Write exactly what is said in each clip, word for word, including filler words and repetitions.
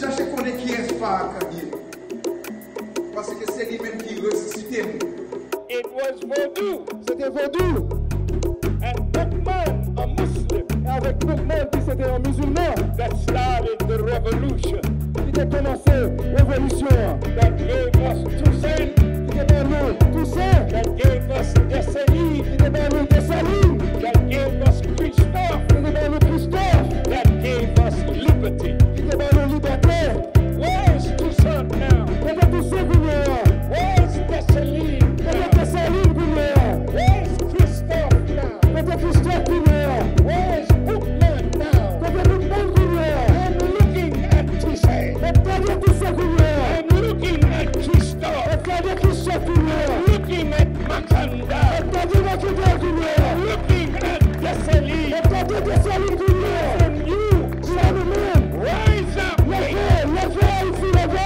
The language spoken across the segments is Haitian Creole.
Chache konnen kiyès Farrakhan ye. Paske se li menm ki resisite m. It was Vodou Se te vodou. and Boukman, a Muslim, E avèk Boukman ki se te yon mizilman that started the revolution ki te kòmanse revolisyon an. that gave us Toussaint, Ki te ban nou Tousen. that gave us Dessalines, Ki te ban nou Desalin. that gave us Christophe, Ki te ban nou Kristòf. that gave us liberty. Ki te ban nou libète. Where is Toussaint now? Kote Tousen kounye a? Where is Dessalines Kote now? Desalin kounye a? Where is Christophe now? Kote Kristòf kounye a? Where is Boukman now? Kote Boukman kounye a? I'm looking at Toussaint. Mwen gade Tousen kounye a. I'm looking at Christophe. Mwen gade Kristòf kounye a. Looking at Makanda. Mwen gade Makanda kounye a. Looking at Dessalines. Mwen gade Desalin kounye a. And you Pou nou menm. rise up. Leve, leve Ayiti, leve.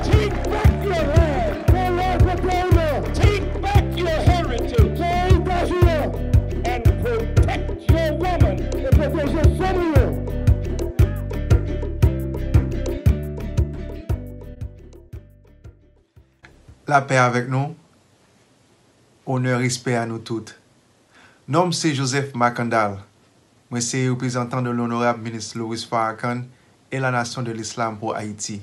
Take back your land. Pran laj pou peyi nou. Take back your heritage. Pran eritaj nou. And protect your woman. E pwoteje fanm nou. Lapè avèk nou. Onè, respè a nou tout. Non m se Joseph Makandal. Mwen se reprezantan de l'honorable ministre Louis Farrakhan et la nation de l'islam pour Haïti.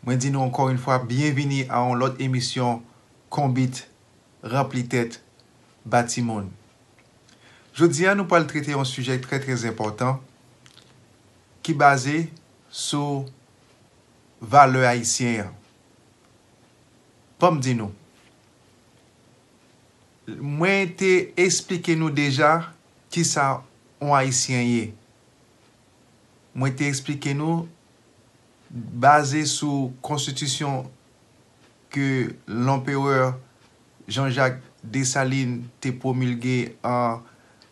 Mwen di nou encore une fois byenvini a yon lòt emisyon Konbit, Ranpli Tèt, Bati Moun. Jodi a nou pral trete yon sijè trè trè enpòtan ki baze sou valè ayisyen an. Ban m di nou, mwen te esplike nou deja kisa yon ayisyen ye. Mwen te esplike nou baze sou konstitisyon ke lanperè Jean-Jacques Dessalines te pwomilge an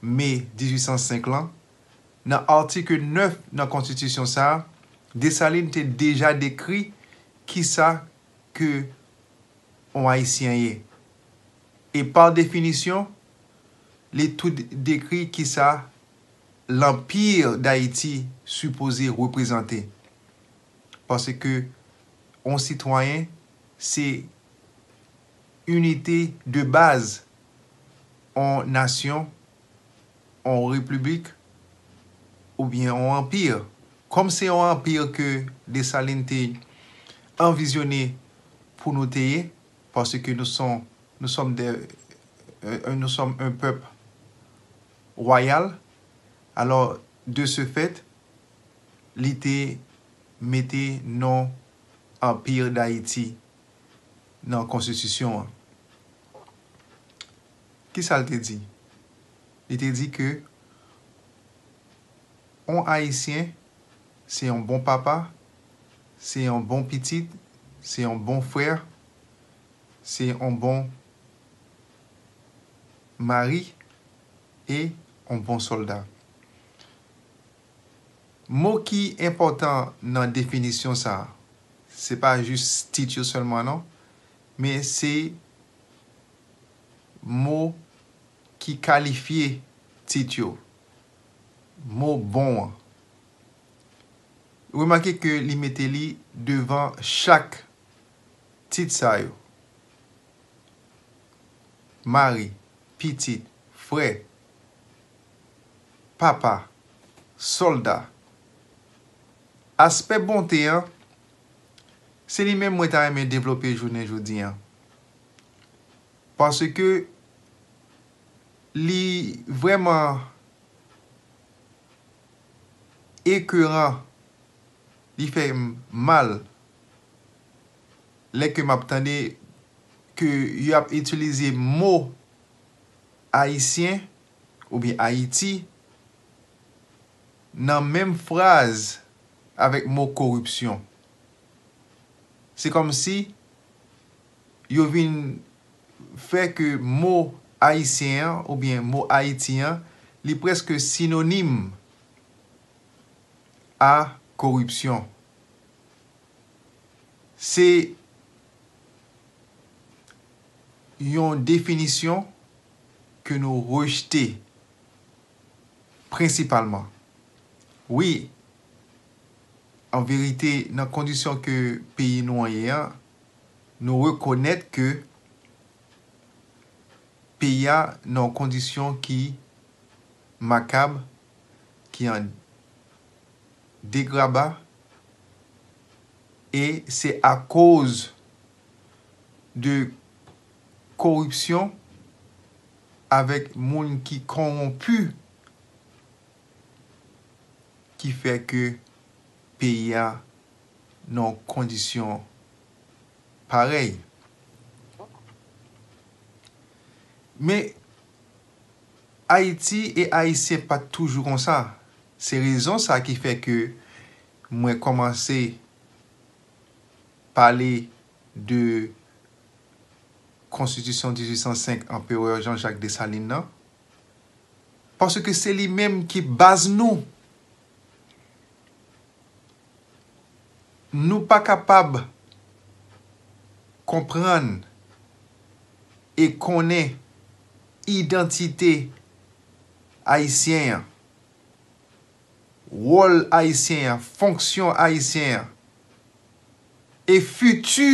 me dizuit san senk lan. Nan atik nèf nan konstitisyon sa a, Dessalines te deja dekri kisa ke yon ayisyen ye. E pa definisyon, li tou dekri kisa Lanpir Dayiti sipoze reprezante. Paske yon sitwayen se inite de baz yon nasyon, yon repiblik oubyen yon anpir. Kòm se yon anpir ke Desalin te anvizyone pou nou te ye, paske nou son, nous sommes des, euh, nous sommes un peuple royal, alò, de ce fait, li te mete non Anpir Dayiti nan konstitisyon an. Kisa l te di? Li te di ke yon ayisyen se yon bon papa, se yon bon pitit, se yon bon frè, se yon bon mari e yon bon sòlda. Mo ki enpòtan nan definisyon sa a, se pa jis tit yo sèlman non, men se mo ki kalifye tit yo, mo bon an. Remake ke li mete li devan chak tit sa yo. Mari, pitit, frè, papa, sòlda. Aspè bonte an, se li menm mwen ta renmen devlope jounen jodi an. Paske li vrèman ekeran, li fè m mal lè ke m ap tande ke y ap itilize mo ayisyen oubyen Ayiti nan menm fraz avèk mo koripsyon. Se kòmsi yo vin fè ke mo ayisyen an oubyen mo Ayiti an, li prèske sinonim a koripsyon. Se yon definisyon ke nou rejte prensipalman. Wi, an verite, nan kondisyon ke peyi nou an ye a, nou rekonèt ke peyi a nan yon kondisyon ki makab, ki an degraba, e se akoz de koripsyon avèk moun ki kowonpi ki fè ke peyi a nan yon kondisyon parèy. Men, Ayiti e Ayisyen pa t toujou konsa. Se rezon sa ki fè ke mwen kòmanse pale de Konstitisyon dizuit san senk Anperè Jean-Jacques Dessalines nan, paske se li menm ki baz nou. Nou pa kapab konprann e konnen idantite ayisyen an, wòl ayisyen an, fonksyon ayisyen an, e fiti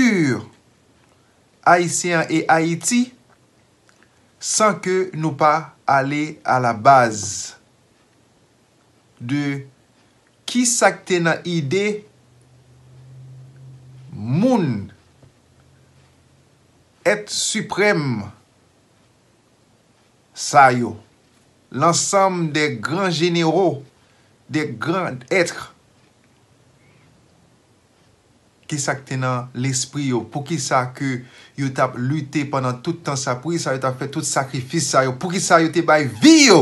ayisyen an e Ayiti, san ke nou pa ale a la baz de ki sa k te nan ide moun, èt siprèm sa yo, l'ensemble des grands généraux, des grands êtres. Ki sa k te nan lespri yo? Poukisa ke yo t ap lite pandan tout tan sa? Poukisa yo t ap fè tout sakrifis sa yo? Poukisa yo te bay vi yo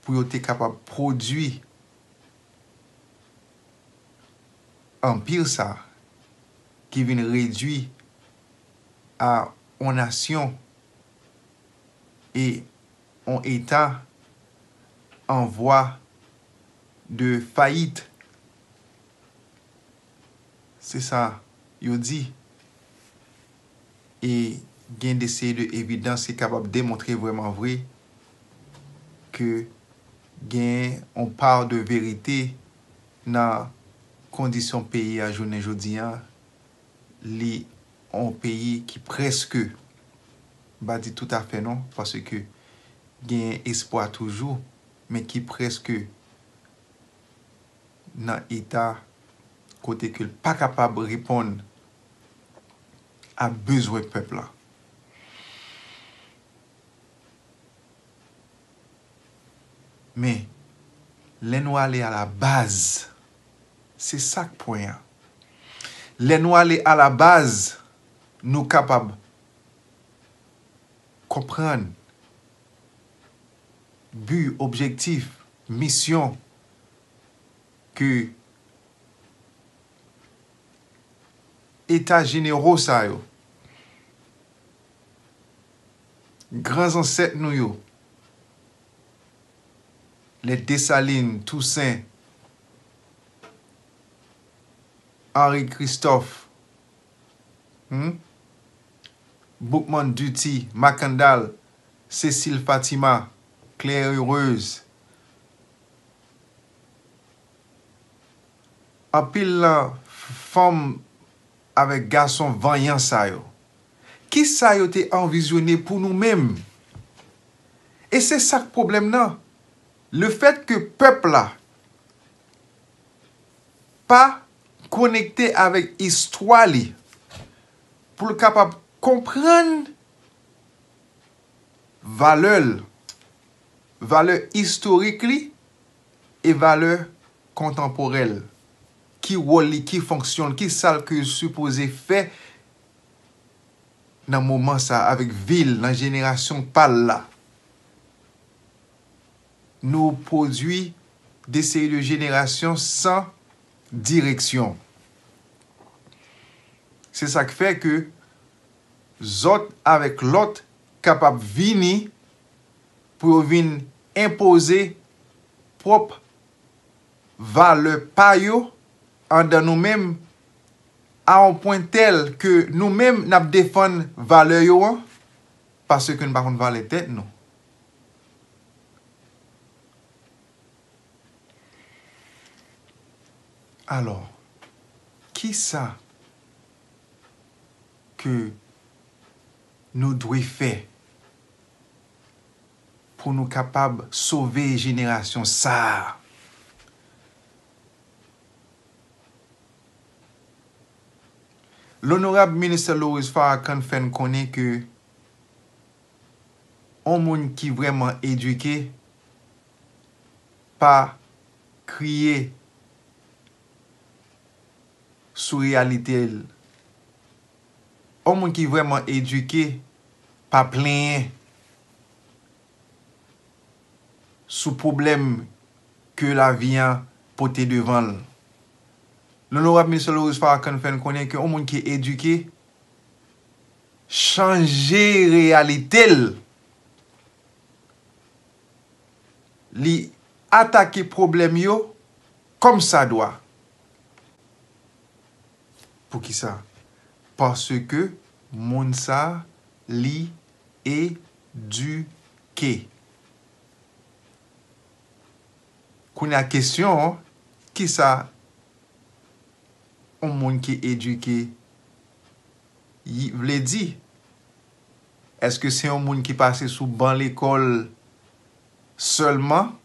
pou yo te kapab pwodui anpi sa ki vin redui a yon nasyon e yon eta an vwa de fayit? Se sa yo di. E gen de seri de evidans ki kapab demontre vrèman vre ke gen yon pa de verite nan kondisyon peyi a jounen jodi a. Li yon peyi ki prèske, m pa di toutafè non, paske gen espwa toujou, men ki prèske nan eta kote ke l pa kapab reponn a bezwen pèp la. Men, lè nou ale a la baz, se sa k pwen an. Lè nou ale a la baz, nou kapab konprann bi, objektif, misyon ke eta jenero sa yo, gran zansèt nou yo, les Dessalines, Toussaint, Henri Christophe, hmm? Boukman, Duty, Makandal, Cécile, Fatima, Claire Heureuse, anpil nan fanm avèk gason vanyan sa yo, kisa yo te anvizyone pou nou menm? E se sa k pwoblèm nan. Lefèt ke pèp la pa konekte avèk istwa li pou l kapab konprann valè l, valè istorik li e valè kontanporèl. Ki wòl li, ki fonksyon l, ki sa l ke l sipoze fè nan moman sa avèk vi l, nan jenerasyon pa l la. Nou pwodui de seri de jenerasyon san direksyon. Se sa k fè ke zòt avèk lòt kapab vini pou yo vin enpoze pwòp valè pa yo anndan nou menm, a yon pwen tèl ke nou menm n ap defann valè yo an, paske n pa konn valè tèt nou. Alò, kisa ke nou dwe fè pou nou kapab sove jenerasyon sa a? Onorab Ministè Louis Farrakhan fè n konnen ke yon moun ki vrèman edike pa kriye sou reyalite l. Yon moun ki vrèman edike pa plenyen sou pwoblèm ke lavi a pote devan l. Onorab Ministè Louis Farrakhan fè n konnen ke yon moun ki edike chanje reyalite l. Li atake pwoblèm yo kòmsadwa. Poukisa? Paske moun sa li edike. Kounye a kesyon an, kisa yon moun ki edike vle di? Èske se yon moun ki pase sou ban lekòl sèlman?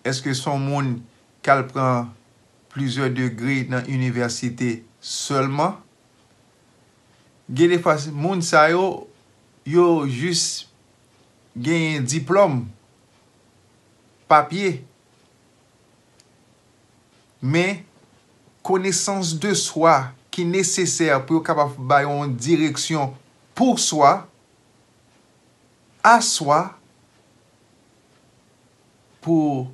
Èske se yon moun k al pran plizyè degre nan inivèsite sèlman? Gen defwa, moun sa yo, yo jis genyen diplòm, papye, men konesans de swa ki nesesè pou yo kapab bay yon direksyon pou swa, a swa, pou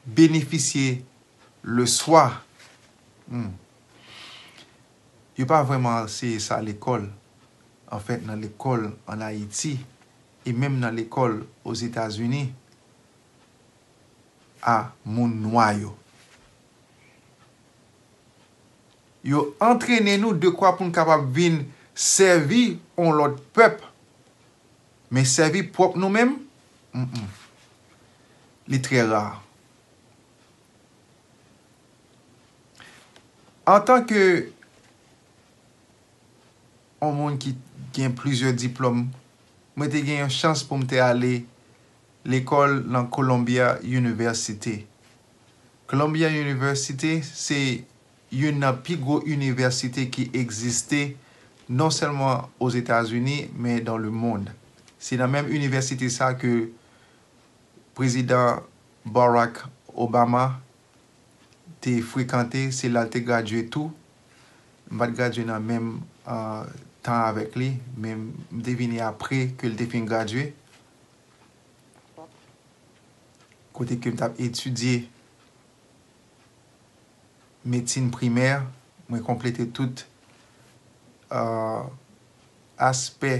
benefisye le swa. Hmm. Yo pa vrèman anseye sa lekòl. Anfèt, nan lekòl ann Ayiti e menm nan lekòl Ozetazini a moun nwa yo. Yo antrene nou dekwa pou n kapab vin sèvi yon lòt pèp. Men sèvi pwòp nou menm, mm, mm, li trè ra. Antanke yon moun ki gen plizyè diplòm, mwen te gen yon chans pou m te ale lekòl nan Columbia University. Columbia University se youn nan pi gwo inivèsite ki egziste, non sèlman Ozetazini, men dans le monde. Se nan menm inivèsite sa ke Prezidan Barack Obama te frekante, se la l te gradye tou. M pa t gradye nan menm, ah, tan avèk li, men m te vini apre ke l te fin gradye. Kote ke m t ap etidye medsin primè, mwen konplete tout, ah, aspè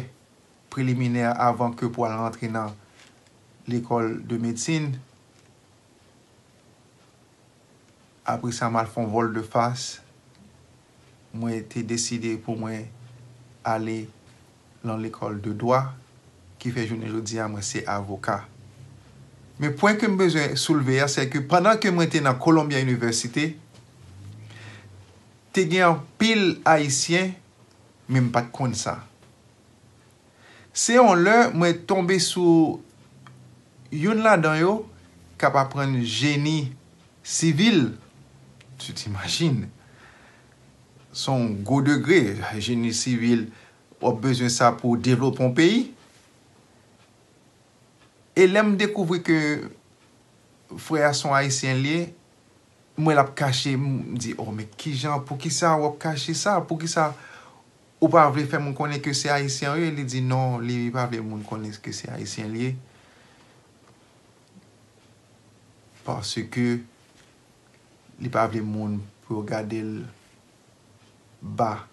preliminè avan ke pou al rantre nan lekòl de medsin. Apre sa, m al fè yon vòl de fas. Mwen te deside pou mwen ale nan lekòl de dwa, ki fè jounen jodi a, mwen se avoka. Men pwen ke m bezwen soulve a, se ke pandan ke mwen te nan Columbia University, te gen anpil Ayisyen, men m pa t konn sa. Se yon lè mwen tonbe sou youn ladan yo k ap aprann jeni sivil. Tu t'imagines? Se yon gwo degre, jeni sivil, w ap bezwen sa pou w devlope yon peyi. E lè m dekouvri ke frè a se yon Ayisyen l ye, m wè l ap kache, m di, "Oh, men kijan, poukisa w ap kache sa? Poukisa ou pa vle fè moun konnen ke se Ayisyen w ye?" Li di, non, li pa vle moun konnen ke se Ayisyen l ye. Paske li pa vle moun pou yo gade l ba.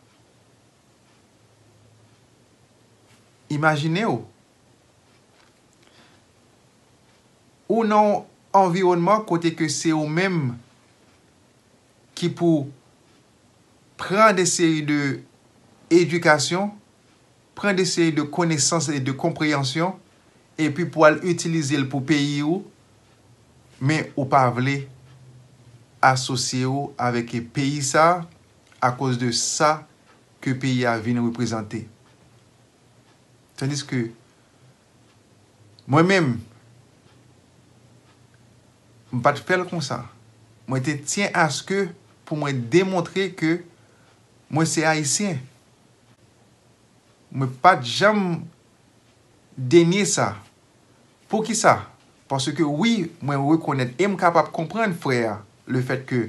Imajine w, ou nan yon anviwònman kote ke se ou menm ki pou pran de seri de edikasyon, pran de seri de konesans e de konpreyansyon, epi pou al itilize l pou peyi ou, men ou pa vle asosye w avèk peyi sa a akoz de sa ke peyi a vin reprezante. Tandiske mwen menm, m pa t fè l konsa. Mwen te tyen aske pou mwen demontre ke mwen se Ayisyen. Mwen pa t janm denye sa. Poukisa? Paske wi, mwen rekonèt e m kapab konprann frè a, lefèt ke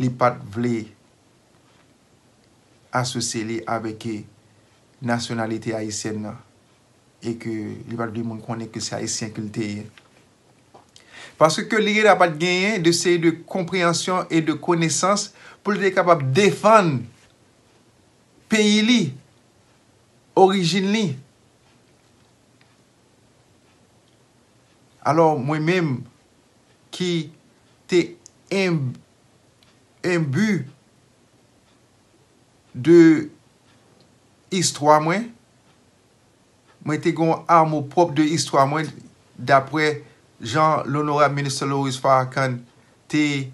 li pa t vle asosye li avèk nasyonalite ayisyèn nan e ke li pa t vle moun konnen ke se Ayisyen ke l te ye. Paske Lirena pa t genyen de seri de konpreyansyon e de konesans pou l te kapab defann peyi li, orijin li. Alò, mwen menm ki te enb, enbi de istwa mwen, mwen te gen yon amou pwòp de istwa mwen, daprè jan Lonorab Minister Loris Farrakhan te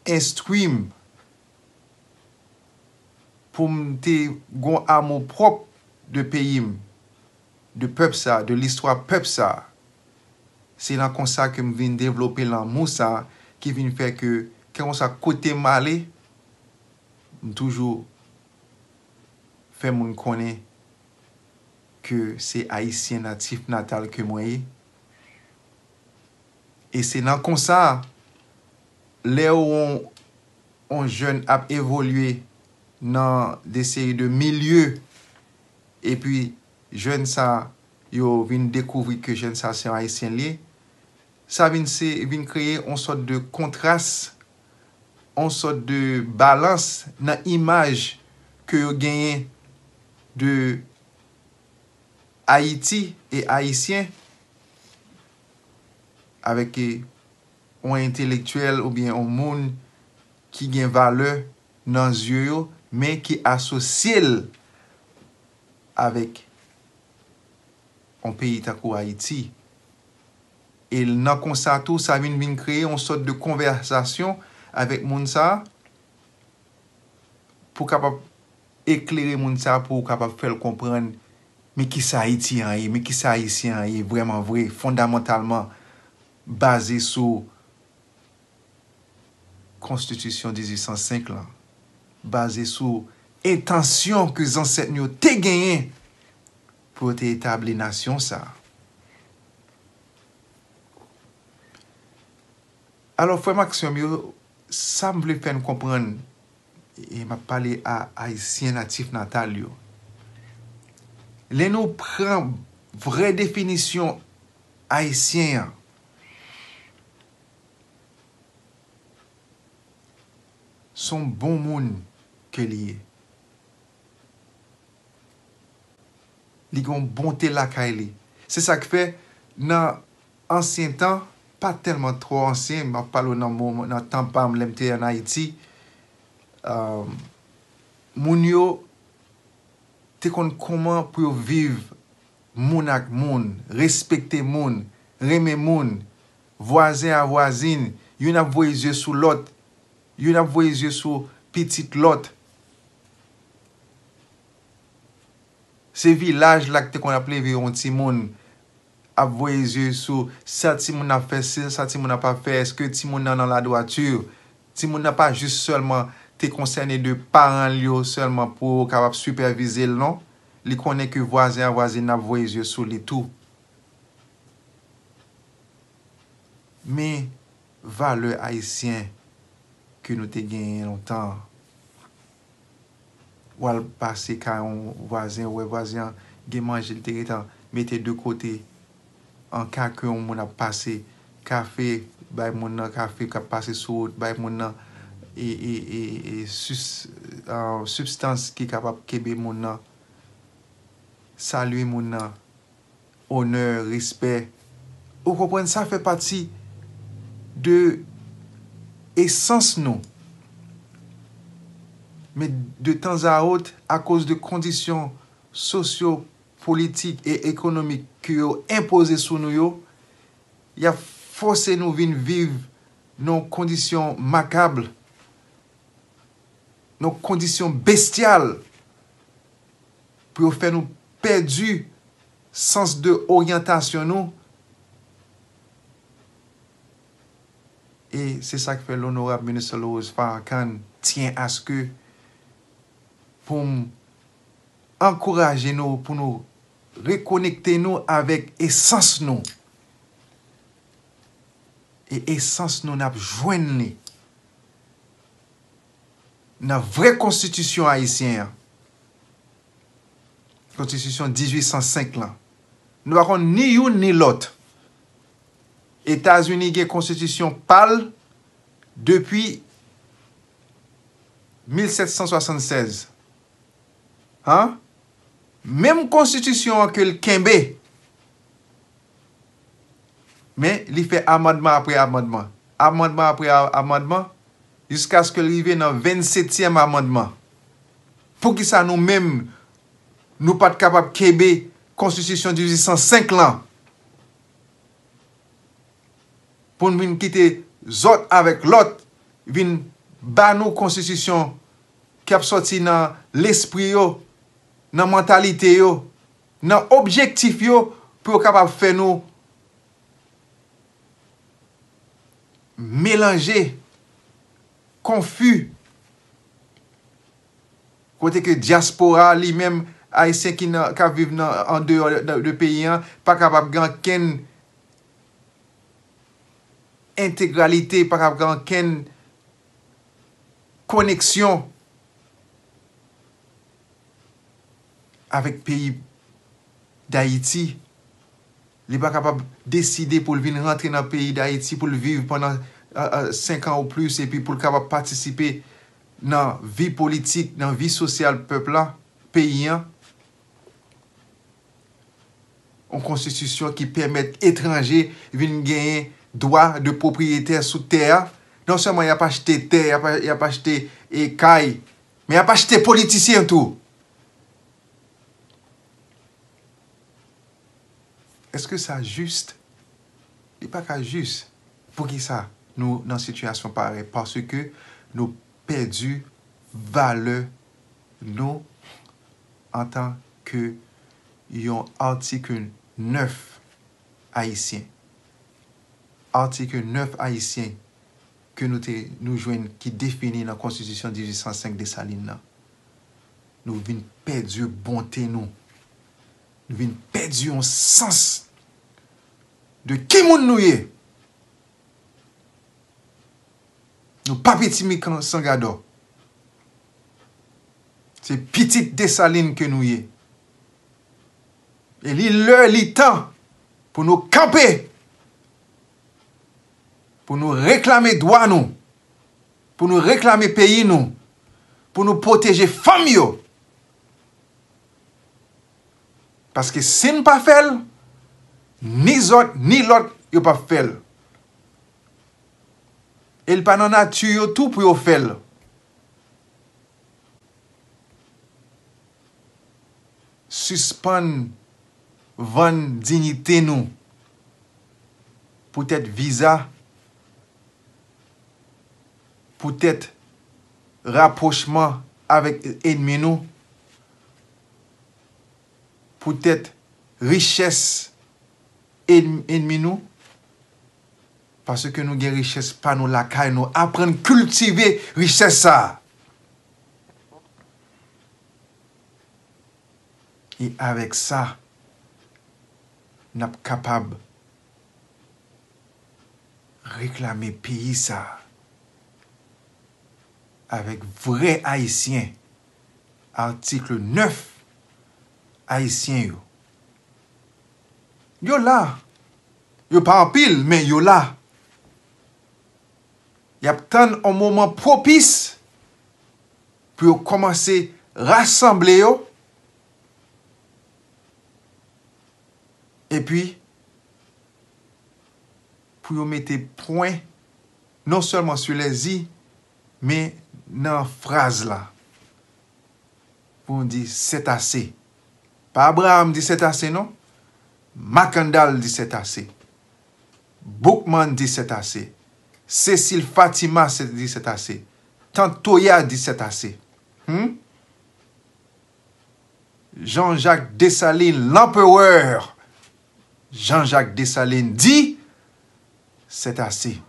enstwi m pou m te gen yon amou pwòp de peyi m, de pèp sa, de listwa pèp sa. Se nan konsa ke m vin devlope lanmou sa ki vin fè ke, kèlkeswa kote m ale, m toujou fè moun konnen ke se Ayisyen natif natal ke mwen ye. E se nan konsa, lè yon, yon jèn ap evolye nan de seri de milye, epi jèn sa yo vin dekouvri ke jèn sa se yon Ayisyen li ye, sa vin se, vin kreye yon sòt de kontras, yon sòt de balans nan imaj ke yo genyen de Ayiti e Ayisyen avèk, e, yon entelektyèl oubyen yon moun ki gen valè nan zye yo, men ki asosye l avèk yon peyi tankou Ayiti. E nan konsa tou, sa vin, vin kreye yon sòt de konvèsasyon avèk moun sa a, pou kapab eklere moun sa a, pou w kapab fè l konprann, men kisa Ayiti an ye, men kisa Ayisyen an ye vrèman vre, fondamantalman, baze sou Konstitisyon dizuit san senk lan, baze sou entansyon ke zansèt nou yo te genyen pou yo te etabli nasyon sa a. Alò, frè m ak sè m yo, sa m vle fè n konprann, e m ap pale a Ayisyen natif natal yo. Lè nou pran vrè definisyon Ayisyen an, se yon bon moun ke li ye. Li gen yon bonte lakay li. Se sa k fè, nan ansyen tan, pa tèlman twò ansyen, m ap pale w nan moman, nan tan pa m, lè m te ann Ayiti, um, moun yo te konn kòman pou yo viv moun ak moun, respekte moun, renmen moun, vwazen a vwazin, youn ap voye zye sou lòt, youn ap voye zye sou pitit lòt. Se vilaj la ki te konn ap leve yon timoun, ap voye zye sou sa timoun nan ap fè, sa timoun nan ap fè, èske timoun nan nan ladwati, timoun nan pa jis sèlman te konsène de paran l yo sèlman pou yo kapab sipèvize l, non. Li konnen ke vwazen an vwazin nan ap voye zye sou li tou. Men valè ayisyen ke nou te genyen lontan an. W al pase kay yon vwazen, ou wè vwazen an gen manje, li te gentan mete de kote. An ka ke yon moun ap pase kafe, bay moun nan kafe k ap pase sou wout, bay moun nan e, e, e, e sis, ah, sibstans ki kapab kenbe moun nan, salye moun nan, onè, respè. Ou konprann, sa fè pati de esans nou. Men de tan a ot, akoz de kondisyon sosyo-politik e ekonomik ke yo enpoze sou nou yo, Y ap fòse nou vin viv nan yon kondisyon makab, nan yon kondisyon bestyal, pou yo fè nou pèdi sans de oryantasyon nou. E se sa k fè Onorab Minister Larose Farrakhan tyen aske pou m ankouraje nou pou nou rekonekte nou avèk esans nou. E esans nou, n ap jwenn li nan vrè konstitisyon ayisyen an. Konstitisyon dizuit san senk lan. Nou pa konn ni youn ni lòt. Etazini gen konstitisyon pa l depi mil sèt san swasannsèz. An? Menm konstitisyon an ke l kenbe. Men, li fè amandman apre amandman. Amandman apre a- amandman, jiskaske l rive nan vennsetyèm amandman. Poukisa nou menm, nou pa t kapab kenbe konstitisyon dizuit san senk lan? Pou n vin kite zòt avèk lòt vin ba nou konstitisyon k ap sòti nan lespri yo, nan mantalite yo, nan objektif yo, pou yo kapab fè nou melanje, konfi. Kote ke dyaspora li menm, ayisyen ki nan, k ap viv nan, andeyò de, de peyi an, pa kapab gen ankenn entegralite, pa kapab gen ankenn koneksyon avèk peyi Dayiti. Li pa kapab deside pou l vin rantre nan peyi Dayiti, pou l viv pandan, a, a, senk an ou plis, epi pou l kapab patisipe nan vi politik, nan vi sosyal pèp la, peyi an. Yon konstitisyon ki pèmèt etranje vin genyen dwa de pwopriyetè sou tè a. Non sèlman y ap achte tè, y ap, y ap achte, e, kay, men y ap achte politisyen tou. Èske sa jis? Li pa ka jis. Poukisa nou nan sitiyasyon parèy? Paske nou pèdi valè nou antan ke yon atik nèf ayisyen. Atik nèf ayisyen ke nou te, nou jwenn ki defini nan konstitisyon dizuit san senk Desalin nan. Nou vin pèdi bonte nou. Nou vin pèdi yon sans de ki moun nou ye. Nou pa pitit Mikan Sangadò. Se pitit Desalin ke nou ye. E li lè, li tan pou nou kanpe, pou nou reklame dwa nou, pou nou reklame peyi nou, pou nou pwoteje fanm yo. Paske si n pa fè l, ni zòt, ni lòt, yo p ap fè l. E l pa nan nati yo tou pou yo fè l. Sispann vann diyite nou poutèt viza, poutèt rapwochman avèk ènmi nou, poutèt richès èn-, ènmi nou, paske nou gen richès pa nou lakay nou. Aprann kiltive richès sa a. E avèk sa, n ap kapab reklame peyi sa a avèk vrè Ayisyen, atik nèf Ayisyen yo. Yo la. Yo pa anpil, men yo la. Y ap tann yon moman pwopis pou yo kòmanse rasanble yo, epi pou yo mete pwen non sèlman sou lèzi, men nan fraz la. Pou nou di, c'est assez. Pa Abraham di c'est assez, non. Makandal di c'est assez. Boukman di c'est assez. Cécile Fatima se- di c'est assez. Tant Toya di c'est assez. Hmm? Jean-Jacques Dessalines, l'empereur. Jean-Jacques Dessalines dit c'est assez.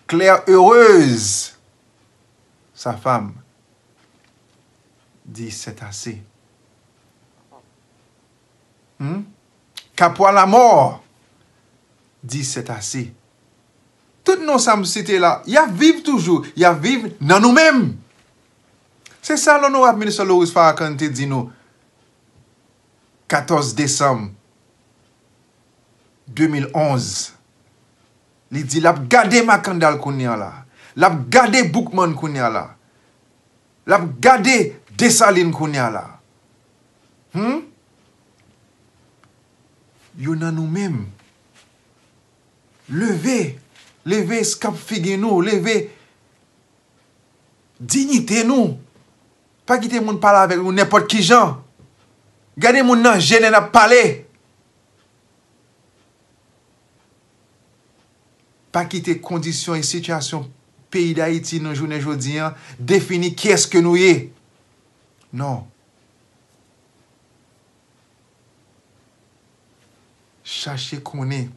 Claire Heureuse, sa femme, dit c'est assez. Hmm? Kapwa Lamò di c'est assez. Tout non sa m site la, y ap viv toujou, y ap viv nan nou menm. Se sa Onorab Ministè Loris Farrakhan te di nou katòz desanm de mil onz. Li di l ap gade Makandal kounye a la. L ap gade Boukman kounye a la. L ap gade Desalin kounye a la. Hmm? Yo nan nou menm. Leve, leve eskanp figi nou, leve diyite nou. Pa kite moun pale avèk nou nenpòt ki jan. Gade moun nan je lè n ap pale. Pa kite kondisyon e sitiyasyon peyi Dayiti nan jounen jodi a defini kiyès ke nou ye. Non. Chache konnen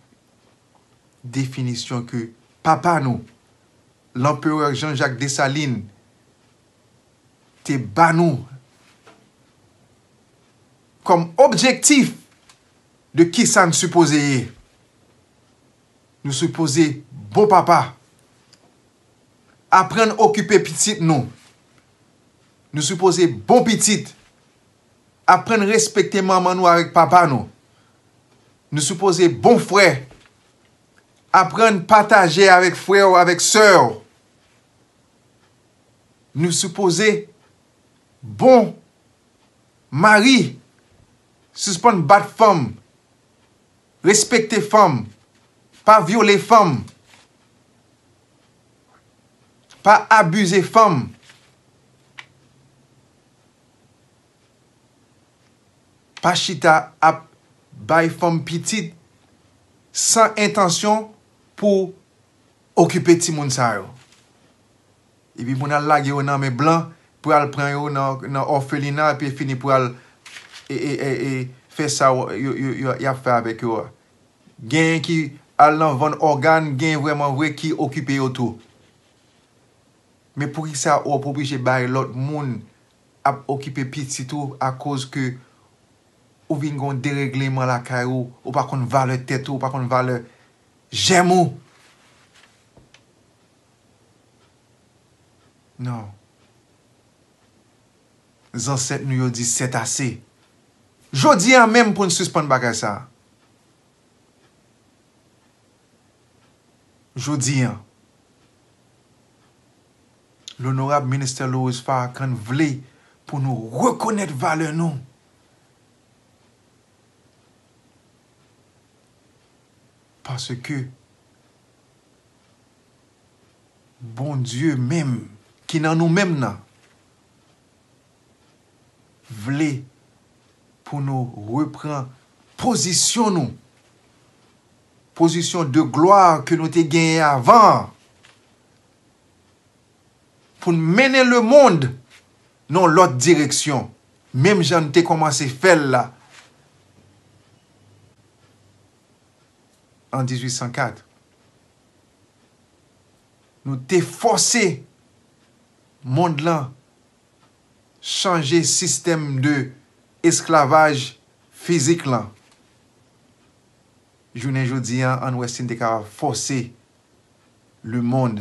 definisyon ke papa nou, Lanperè Jean-Jacques Dessalines, te ba nou kòm objektif de kisa n sipoze ye. Nou sipoze bon papa. Aprann okipe pitit nou. Nou sipoze bon pitit. Aprann respekte manman nou avèk papa nou. Nou sipoze bon frè. Aprann pataje avèk frè w, avèk sè w. Nou sipoze bon mari. Sispann bat fanm. Respekte fanm. Pa vyole fanm. Pa abize fanm. Pa chita ap bay fanm pitit san entansyon pou okipe timoun sa yo. Epi pou n al lage yo nan men blan, pou al pran yo nan, nan òfelina, epi fini pou al e, e, e, e, fè sa yo, yo, yo, yo, y ap fè avèk yo a. Genyen ki al nan vann ògàn, genyen vrèman vre ki okipe yo tou. Men poukisa w ap oblije bay lòt moun ap okipe pitit ou akoz ke ou vin gen yon deregleman lakay ou, ou pa konn valè tèt ou, ou pa konn valè jèm ou? Non. Zansèt nou yo di c'est assez. Jodi a menm pou n sispann bagay sa a. Jodi a, Onorab Ministè Loris Farrakhan vle pou nou rekonèt valè nou. Paske Bondye menm, ki nan nou menm nan, vle pou nou repran pozisyon nou, pozisyon de glwa ke nou te genyen avan an, pou n mennen lemonn nan yon lòt direksyon, menm jan n te kòmanse fè l la an dizuit san kat. Nou te fòse mond lan chanje sistèm de esklavaj fizik lan. Jounen jodi a, ann wè si n te kapab fòse lemonn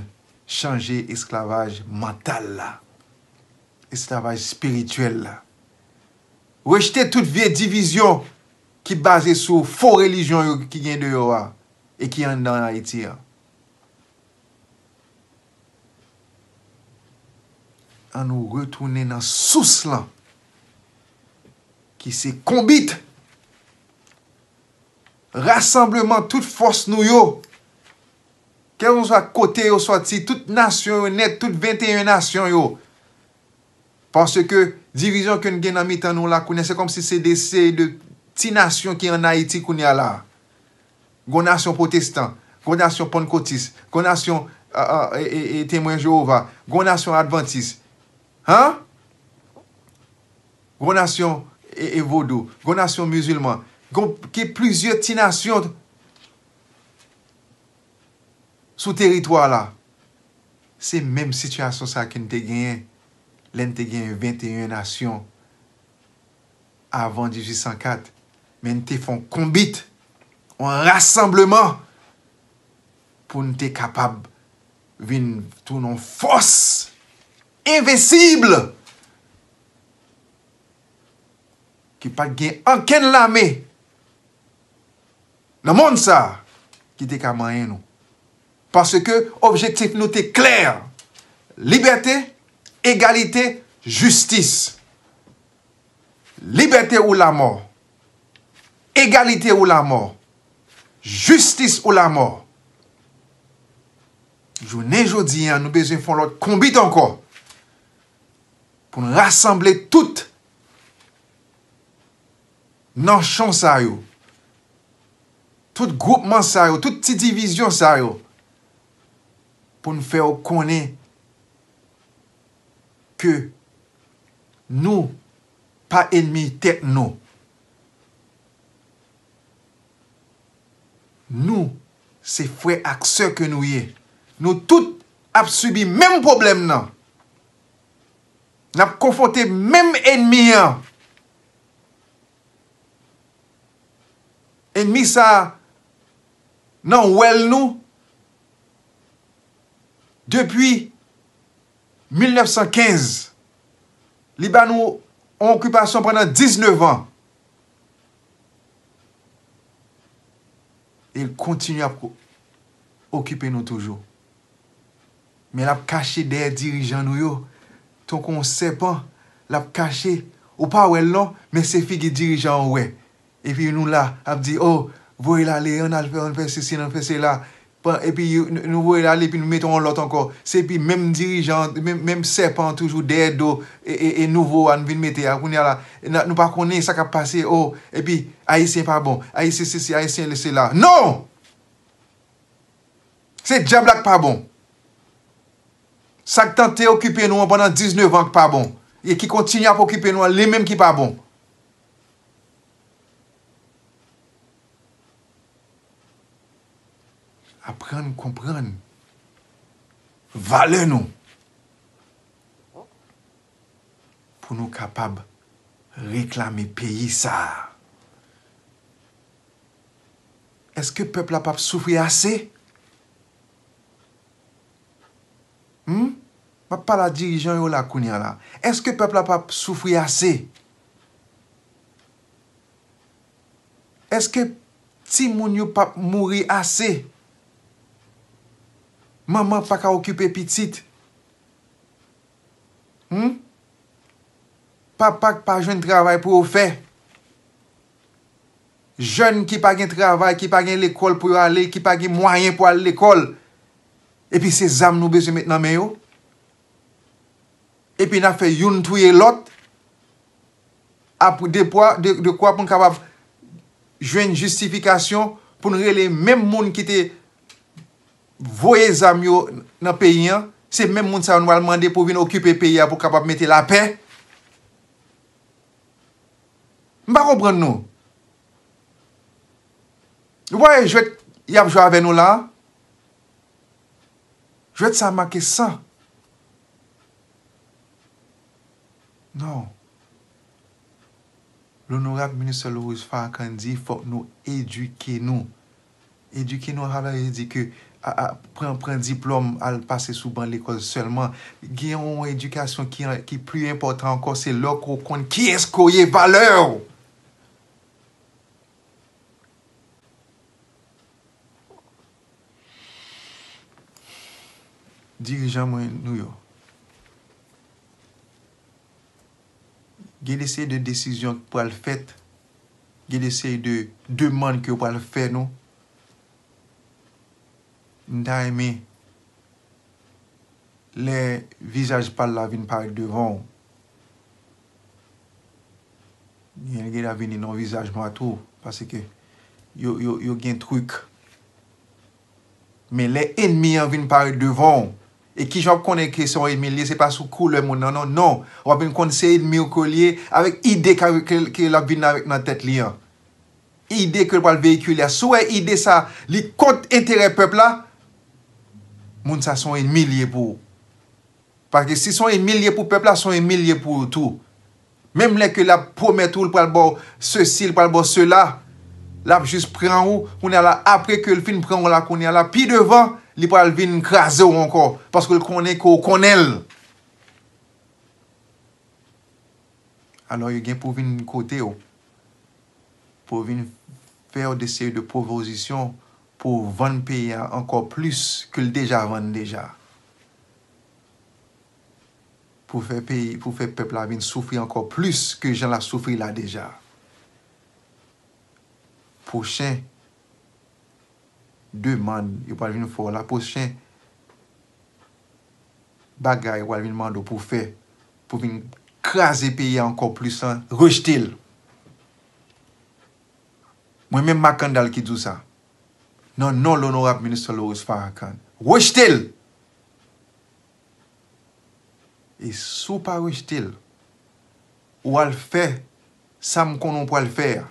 chanje esklavaj mantal la, esklavaj espirityèl la. Rejte tout vye divizyon ki baze sou fo relijyon yo ki gen deyò a e ki anndan Ayiti a. Ann nou retounen nan sous lan, ki se konbit, rasanbleman tout fòs nou yo, kèlkeswa kote yo sòti, tout nasyon yo nèt, tout venteyen nasyon yo. Paske divizyon ke n gen nan mitan nou la kounye a, se kòmsi se de seri de ti nasyon ki ann Ayiti kounye a la. Gon nasyon pwotestan, gon nasyon pannkotis, gon nasyon, e, e, e, e, temwen Jewova, gon nasyon advantis. Han? Gon nasyon, e, e, vodou, gon nasyon mizilman, gon, gen plizyè ti nasyon sou teritwa la. Se menm sitiyasyon sa ke n te genyen lè n te genyen venteyen nasyon avan dizuit san kat, men n te fè yon konbit, yon rasanbleman pou n te kapab vin tounen yon fòs envensib ki pa t gen ankenn lame nan mond sa a ki te ka manyen nou. Paske objektif nou te klè, libète, egalite, jistis. Libète ou lamò. Egalite ou lamò. Jistis ou lamò. Jounen jodi a, nou bezwen fè yon lòt konbit ankò pou n rasanble tout nanchon sa yo, tout gwoupman sa yo, tout ti divizyon sa yo, pou n fè yo konnen ke nou pa ènmi tèt nou. Nou, se frè ak sè ke nou ye. Nou tout ap sibi menm pwoblèm nan. N ap konfwonte menm ènmi an. Ènmi sa a nan wèl nou depi mil nèf san kenz. Li ba nou yon okipasyon pandan diznèf an. E l kontinye ap okipe nou toujou. Men l ap kache dèyè dirijan nou yo, tankou yon sèpan, l ap kache. Ou pa wè l non, men se figi dirijan an ou wè. Epi nou la, ap di, "O, voye l ale, ann al fè, ann fè sesi, ann fè sela." Epi nou voye l ale, epi nou mete yon lòt ankò. Se epi menm dirijan, menm, menm sèpan an toujou dèyè do e, e, e nouvo a n vin mete a. Kounye a la, nou pa konnen sa k ap pase. O, epi Ayisyen pa bon, Ayisyen sesi, Ayisyen sela. Non! Se dyab la k pa bon. Sa k tante okipe nou an pandan diznèf an k pa bon. E ki kontinye ap okipe nou an, li menm ki pa bon. Aprann konprann valè nou pou nou kapab reklame peyi sa a. Èske pèp la p ap soufri ase? Hmm? M ap pale a dirijan yo la kounye a la. Èske pèp la p ap soufri ase? Èske timoun yo p ap mouri ase? Manman pa ka okipe pitit. Hmm? Papa k pa jwenn travay pou yo fè. Jèn ki pa gen travay, ki pa gen lekòl pou yo ale, ki pa gen mwayen pou al lekòl. Epi se zam nou bezwen met nan men yo. Epi n ap fè youn touye lòt. Ap de pwa, de, de kwa pou n kapab jwenn jistifikasyon pou n rele menm moun ki te voye zam yo nan peyi an, se menm moun sa yo nou al mande pou vin okipe peyi a pou kapab mete lapè. M pa konprann nou. Ou pa wè jwèt y ap jwe avè nou la a? Jwèt sa make san. Non. Lonorab Ministè Louis Farrakhan di fòk nou edike nou. Edike nou, sa vle di ke a, a, pran, pran diplòm, al pase sou ban lekòl sèlman. Gen yon edikasyon ki, ki pli enpòtan ankò, se lè ke w konn kiyès ke w ye, valè w. Dirijan mwen nou yo. Gen de seri de desizyon k pral fèt, gen de seri de demann ke yo pral fè nou. M ta renmen lè vizaj pa l la vin parèt devan w. Gen, gen la vini nan yon vizaj nwa tou, paske yo, yo, yo gen trik Men lè enmi an vin parèt devan w, e kijan w ap konnen ke se yon enmi l ye, se pa sou koulè moun nan, non, non. W ap vin konn se enmi w ke l ye avèk ide ke, ke, ke l ap vin avèk nan tèt li an. Ide ke l pral veyikile a. Si w wè ide sa, li kont enterè pèp la, moun sa se yon enmi l ye pou ou. Paske si se yon enmi l ye pou pèp la, se yon enmi l ye pou ou tou. Menm lè ke l ap pwomèt ou, l pral ba w sesi, l pral ba w sela, l ap jis pran ou, kounye a la, apre ke l fin pran ou la, kounye a la, pi devan, li pral vin kraze w ankò, paske l konnen ke w konnen l. Alò, yo gen pou vin kote w, pou vin fè w de seri de pwopozisyon pou vann peyi a ankò plis ke l deja vann deja. Pou fè peyi, pou fè pèp la vin soufri ankò plis ke jan l ap soufri la deja. Pwochen demann yo pral vin fè w la, pwochen bagay yo pral vin mande w pou fè, pou vin kraze peyi a ankò plis lan, rejte l. Mwen menm Makandal ki di w sa. Nan non Onorab Minister Lawrence Farrakhan. Rejte l! E si w pa rejte l, ou al fè sa m konnen w pral fè a.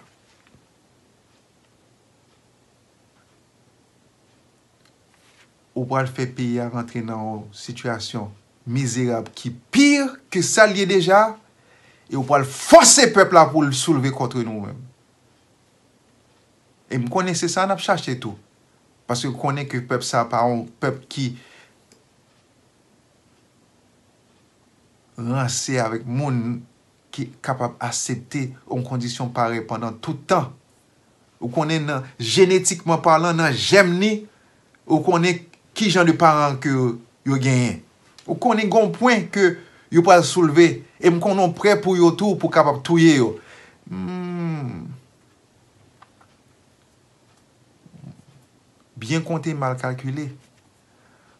Ou pral fè peyi a rantre nan yon sitiyasyon mizerab ki pi ke sa l ye deja, e ou pral fòse pèp la pou l soulve kont nou menm. E m konnen se sa n ap chache tou. Paske konnen ke pèp sa pa yon pèp ki ranse avèk moun ki kapab aksepte yon kondisyon parèy pandan tout tan. Ou konnen nan, jenetikman palan, nan jèm ni, ou konnen ki jan de paran ke yo, yo genyen. Ou konnen gon pwen ke yo pral soulve, e m konnen w prè pou yo tou, pou kapab touye yo. Hmm. Byen konte, mal kalkile.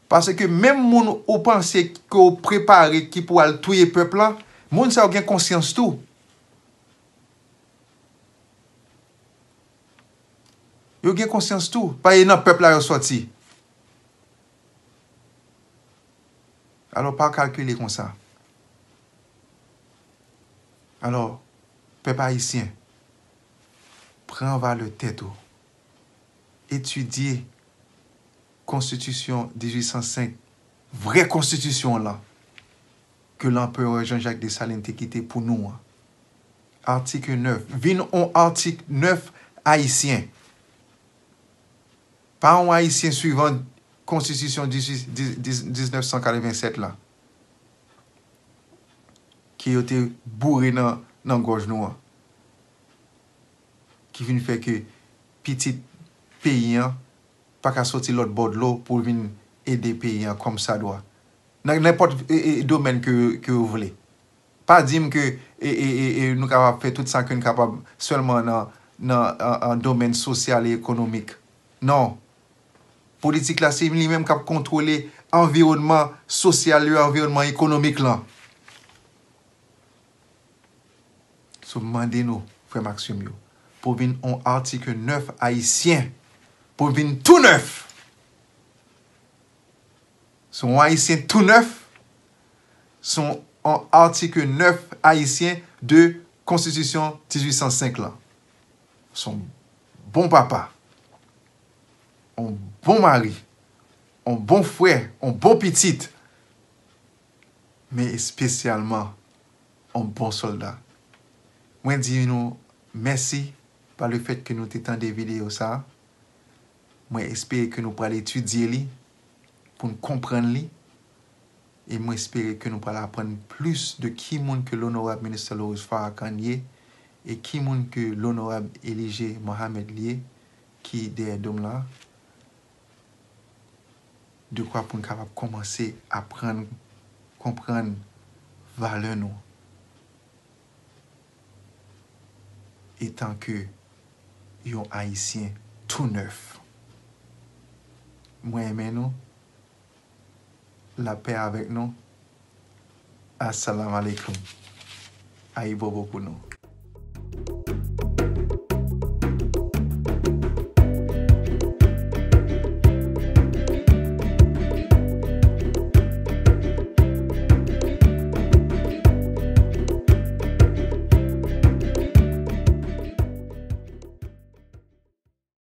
Paske menm moun ou panse ke w prepare ki pou al touye pèp la, moun sa yo gen konsyans tou. Yo gen konsyans tou. Pa e nan pèp la yo sòti. Alò, pa kalkile konsa. Alò, pèp ayisyen, pran valè tèt ou. Etidye Konstitisyon dizuit san senk, vrè konstitisyon lan, ke Lanperè Jean-Jacques Dessalines te kite pou nou an. Atik nèf. Vin on atik nèf ayisyen. Pa yon Ayisyen swivan konstitisyon dizuit, diz, diz, diznèf san katrevennsèt la, ke yo te boure nan, nan gòj nou an, ki vin fè ke pitit peyi an pa ka soti lòt bò dlo pou vin ede peyi an kòmsadwa. Nan nenpòt, e, e, domèn ke, ke w vle. Pa di m ke, e, e, e, e, nou kapab fè tout sa ke n kapab sèlman nan, nan, an, an domèn sosyal e ekonomik. Non. Politik la, se li menm k ap kontwole anviwònman sosyal yo, anviwònman ekonomik lan. So, m mande nou, frè m ak sè m yo, pou vin on atik nèf ayisyen, pou vin tou nèf. Se yon Ayisyen tou nèf, se yon atik nèf ayisyen de Konstitisyon dizuit san senk lan. Se yon bon papa, yon bon mari, yon bon frè, yon bon pitit, men espesyalman yon bon sòlda. Mwen di nou mèsi pa le fèt ke nou te tande videyo sa a. Mwen espere ke nou pral etidye li pou n konprann li. E mwen espere ke nou pral aprann plis de ki moun ke Onorab Minister Lawrence Farrakhan ye e ki moun ke Onorab Elijah Muhammad li ye ki dèyè do m la. Dekwa pou n kapab kòmanse aprann konprann valè nou etanke yon Ayisyen tou nèf. Mwen renmen nou. Lapè avèk nou. Assalamu alaikum. Ayibobo pou nou.